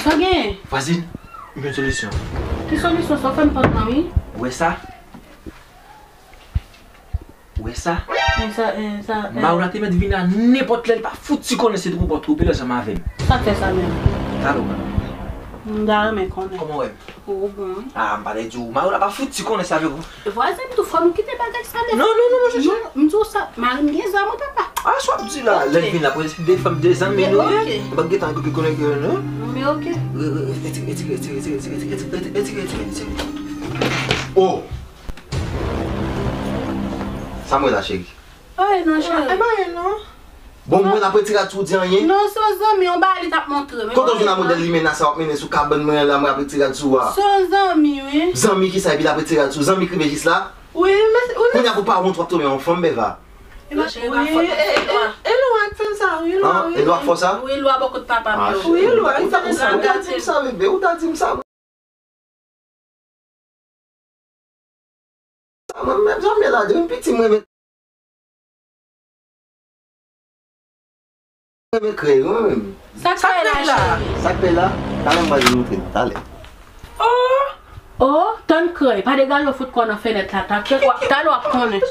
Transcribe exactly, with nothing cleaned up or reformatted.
Sa gen? Vwazin, m gen yon solisyon. Ki solisyon sa? Ou fè m pòt lan, wi. Ou wè sa? Ou wè sa? Men sa, men sa, men Mayola te mèt vin la nenpòt lè, li pa fouti konnen se twoupo twoupe lè ansanm avè m. Sa k fè sa menm? Gade w. M ta renmen konnen. Kòman w wè m? Ou bon, wi. Ah, m pa t di w. Mayola pa fouti konnen sa avè w. Vwazin, tou fò nou kite bagay sa defann. Non, non, non, mon chèche. Non, m di w sa, mari m gen zam, wi, papa. Ah, sa w ap di la? Ok. Lè l vin la, pou de fanm, de zanmi nou ye. Ok. M pa t gentan konnen ke non. Men ok. Retire, retire, retire. Oh! Sa m wè la, cheri? Ay, non, cheri. E pa anyen, non. Bon, mwen ap retire rad sou ou di anyen? Non, se yon zanmi, yon bagay li t ap montre m. Kote w jwenn a modèl limena sa w ap mennen sou kabann mwen an la, mwen ap retire rad sou ou a? Se yon zanmi, wi. Zanmi kisa epi l ap retire rad sou ou? Zanmi k rive jis la? Wi, men, wi. Kounye a pou pa wont w ap tonbe yon fanm, Beva. Non, cheri, pa fòt, se lwa. E lwa k fè sa, wi, lwa, wi. E lwa k fè sa? Wi, lwa bò kot papa m yo. Wi, lwa, ou ta di m sa, ou ta di m sa, bebe, ou ta di m sa. Mwen menm, zanmi la, depi m piti, mwen menm. Mwen menm krèy, mwen menm. Sa k fè la, cheri? Sa k fè la? Talè m pral montre nou, talè. Oh! Oh, tann krèy. Pa degage w fout kò w nan fenèt la. Ta-, talè w ap konnen.